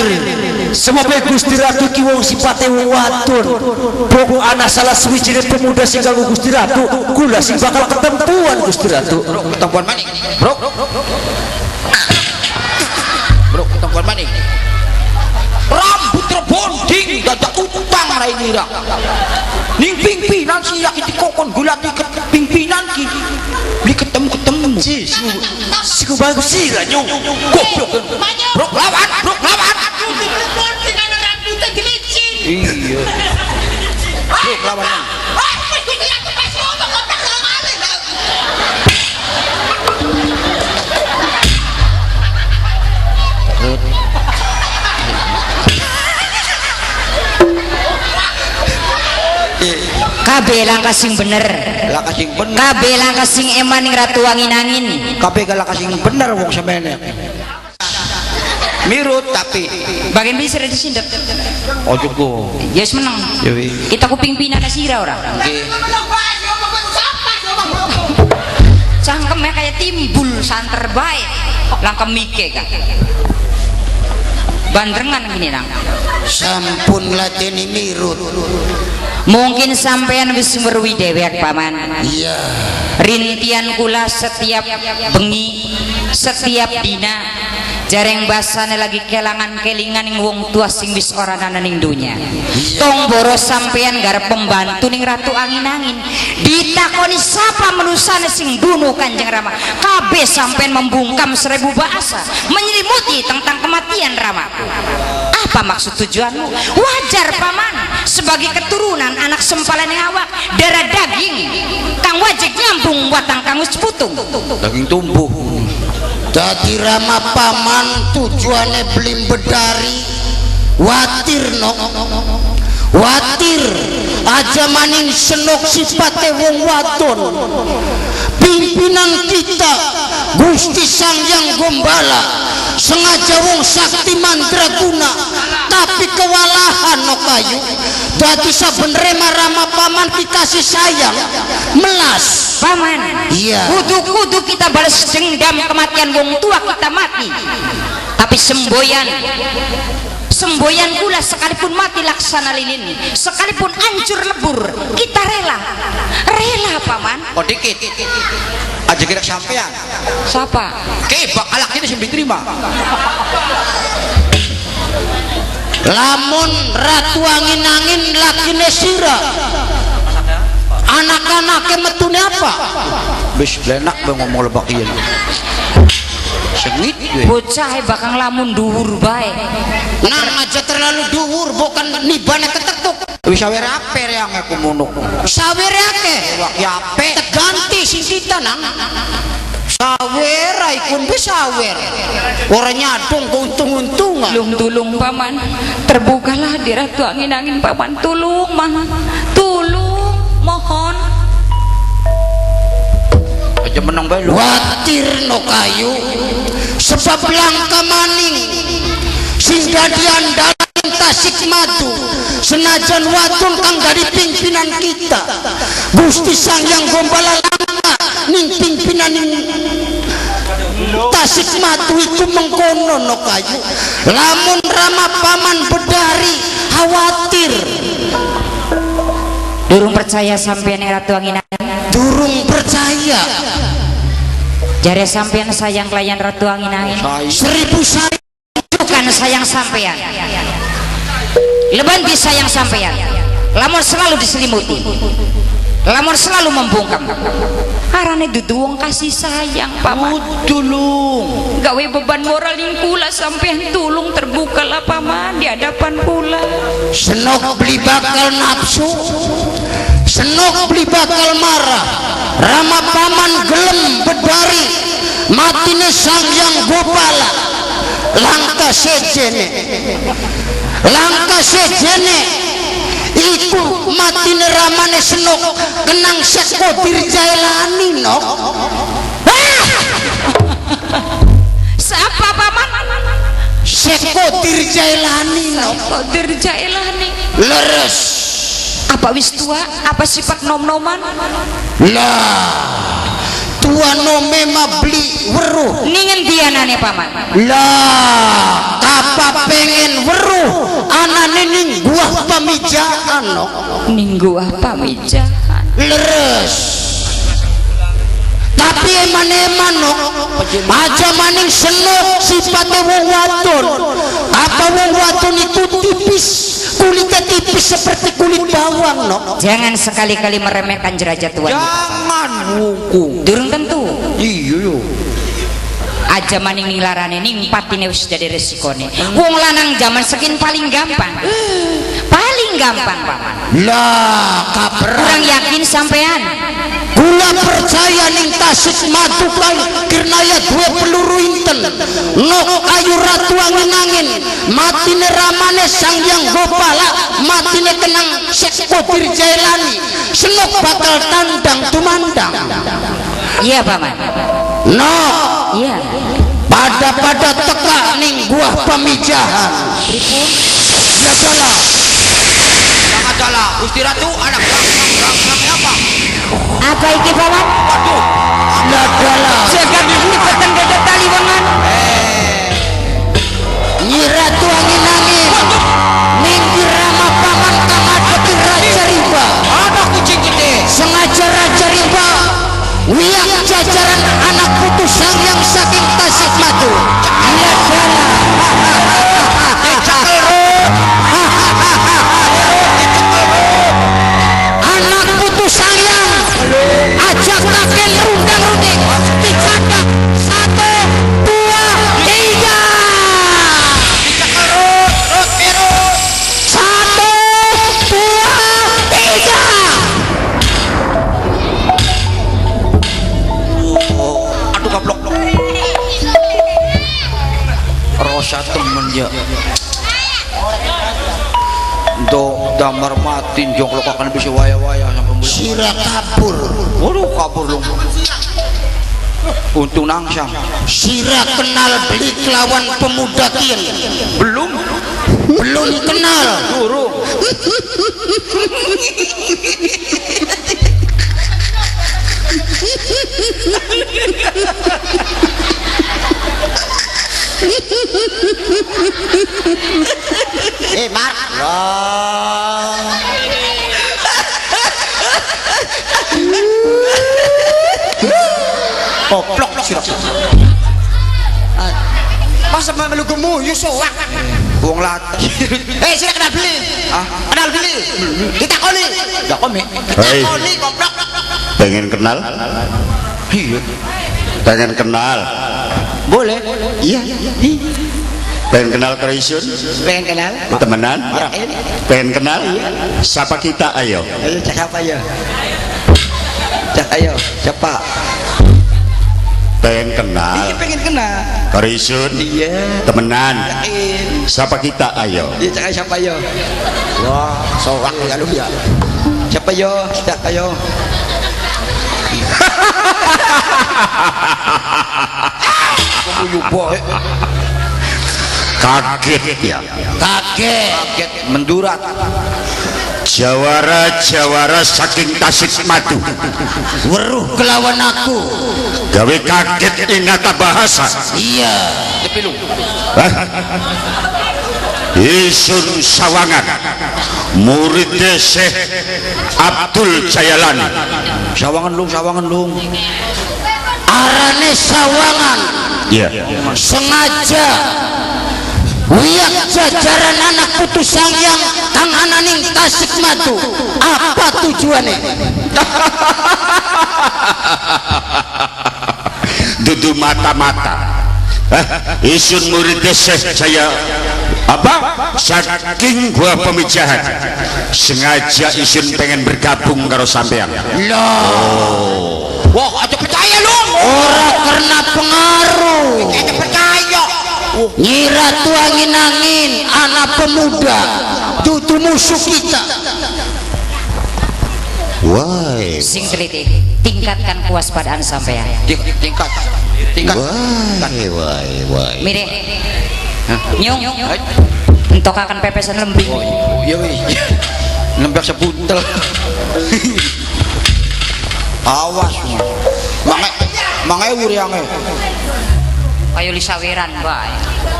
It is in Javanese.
Khawatir sebab Gusti Ratu ki wong sipate wong wadon. Pokok ana salah suwijine pemuda sing kanggo Gusti Ratu, kula sing bakal ketempuan Gusti Ratu. Bro, ketempuan maning. Bro. Bro, ketempuan maning. Rambut rebonding dadak utang rai nira. Ning pimpinan sih lagi dikokon gulati ke pimpinan ki. Beli ketemu-ketemu. Si, siku bagus sih lah nyung. Goblok. Bro, lawan, bro, lawan. Iya. Bro, lawan. Kabeh langkah sing bener. Langkah sing bener. Kabeh langkah sing eman ning Ratu Angin-angin. Kabeh langkah sing bener wong semene. Mirut tapi bagian bisa disindet. Oh cukup. Ya wis menang. Ya wis. Kita kuping pinane sira ora? Nggih. Cangkemnya kayak timbul santer bae. Langkah mike kan. Bandrengan gini nang. Sampun lateni mirut. Mungkin sampean wis merwi dewek paman. Iya. Rintian kula setiap bengi, setiap dina jareng basane lagi kelangan kelingan ning wong tua sing wis ora ana ning donya. Tong boro sampean garep pembantu ning Ratu Angin-angin. Ditakoni sapa menusane sing bunuh Kanjeng Rama. Kabeh sampean membungkam seribu bahasa, menyelimuti tentang kematian Ramaku. Apa maksud tujuanmu? Wajar paman, sebagai keturunan anak sempalan yang awak, darah daging kang wajib nyambung watang kang wis putung. Daging tumbuh. Dadi Rama paman tujuane beli bedari watir no watir aja maning senok sipate wong wadon. Pimpinan kita Gusti Sang Hyang Gombala sengaja wong sakti mandraguna tapi kewalahan no kayu. Dadi sabenere Rama paman dikasih sayang melas. Paman, iya. Kudu-kudu kita balas dendam kematian wong tua kita mati. Tapi semboyan kula sekalipun mati laksana lilin, sekalipun hancur lebur, kita rela. Rela paman. Oh dikit. Aja kira sampean. Siapa? Ke bakal ini sing diterima. Lamun Ratu Angin-angin lakine sira. Anak-anake metune apa? Wis lenak bae ngomong lebak ieu. Sengit gue. Bocah bakal lamun dhuwur bae. Nang aja terlalu dhuwur bukan nibane ketekuk. Wis sawer ape yang aku mono. Sawer akeh. Wak ape teganti sing kita nang. Sawer ikun wis sawer. Ora nyadong keuntung-untungan. Tulung tulung paman, terbukalah di Ratu Angin-angin paman, tulung mah. Tulung mohon. Aja menang bae lu. Watir no kayu sebab langka maning sing dadi andalan Tasik Madu senajan wadon kang dadi pimpinan kita Gusti Sang Hyang Gombala langka ning pimpinan ning Tasik Madu iku mengkono no kayu. Lamun Rama paman bedari khawatir. Durung percaya sampean Ratu Angin-angin. Durung percaya. Jare sampean sayang kelayan Ratu Angin-angin. Seribu sayang. Bukan sayang sampean. Lebanti sayang sampean. Lamun selalu diselimuti. Lamun selalu membungkam. Arane dudu wong kasih sayang paman. Tulung. Gawe beban moral ning kula sampean, tulung terbukalah paman di hadapan kula. Senok beli bakal nafsu, senok beli bakal marah. Rama paman gelem bedari matine Sang Hyang Gopala. Langka sejene, langka sejene iku matine ramane senok kenang Sek Kodir Jaelani nok. Siapa paman? Sek Kodir Jaelani nok. Kodir Jaelani. Leres. Apa wis tua? Apa sifat nom-noman? Lah, Tua nome mah beli weruh. Ning endi anane paman? Lah, apa pengen weruh anane ning buah pamijahan no. Ning gua pamijahan. Leres. Tapi eman-eman no, aja maning senok sifatnya wong wadon. Apa wong wadon itu tipis, kulitnya tipis seperti kulit bawang no. Jangan sekali-kali meremehkan derajat wanita. Jangan wongku. Durung tentu. Iya yo. Aja maning ning larane ning patine wis jadi resikone. Wong lanang zaman sekin paling gampang. Paling gampang paman. Lah, kabar Kurang yakin sampean. Kula percaya ning Tasik Madu kae kirnaya dua peluru inten. Nok kayu ratu angin-angin, matine ramane Sang Hyang Gopala, matine kenang Syekh Qadir Jailani. Senok bakal tandang tumandang. Iya paman. Nok Iya. pada-pada teka ning buah pamijahan. Pripun? Ya salah. Jangan salah. Gusti Ratu anak rang apa? Apa iki paman? Waduh. Lah dalah. Jaga ini peteng gede tali wengan. Nyi Ratu angin-angin. Ning rama paman kang ngadepi Raja Rimba. Ada kucing gede. Sengaja Raja Rimba wiyak jajaran anak putu Sang Hyang saking Tasik Madu. Lah dalah. Dicekel Rut. Anak putu Sang Hyang ajak taken rundang-runding dicatat 1 2 3. Dicekel Rut. Rut Rut. 1 2 3. Oh, aduh goblok. Rosa temen ya. Do damar mati jongklok akan bisa waya-waya sampai bulan. Sira kabur. Waduh kabur lu. Untung nangsam. Sira kenal beli kelawan pemuda kien. Belum. Belum kenal. Durung. Mark. Lah. Goblok sira. Masa melu gemuyu soak. Wong latih. Sira kenal beli. Ah, Kenal beli. Ditakoni. Dakoni. Hei, Ditakoni goblok. pengen kenal? Iya. Pengen kenal? Boleh. Iya. Pengen kenal karo isun? Pengen kenal? Temenan? Pengen kenal? Siapa kita ayo? Ayo cak apa ya? Cak ayo, siapa? Pengen kenal Iya pengen kenal. karo isun? Iya. Temenan? Yakin. Siapa kita ayo? Iya cak siapa yo? Wah, soak ya lu ya. Siapa yo? Cak ayo. Gemuyu boy. Kaget ya. Kaget. Kaget mendurat. Jawara-jawara saking Tasik Madu. Weruh kelawan aku. Gawe kaget ing nata bahasa. Iya. Tepi lu. Hah? Isun Sawangan murid Syekh Abdul Jailani. Sawangan lung, sawangan lung. Arane Sawangan. Iya. Sengaja wiyak jajaran anak putu Sang Hyang kang ananing Tasik Madu. Apa tujuannya? Dudu mata-mata. Isun murid Syekh Jaya apa? Saking gua pemijahan. Sengaja isun pengen bergabung karo sampean. Loh, Wah, aja percaya lung. ora karena pengaruh. Aja percaya. Nyi Ratu angin-angin anak pemuda dudu musuh kita. Wah. Sing teliti, tingkatkan kewaspadaan sampean. Tingkat. Tingkat. Wah, wah, wah. Mire. Nyung. Entok akan pepesan lembing. Oh, iya wih. Nembak sebuntel. Awas. Mange 5000 reange. Kayu lisawiran bae.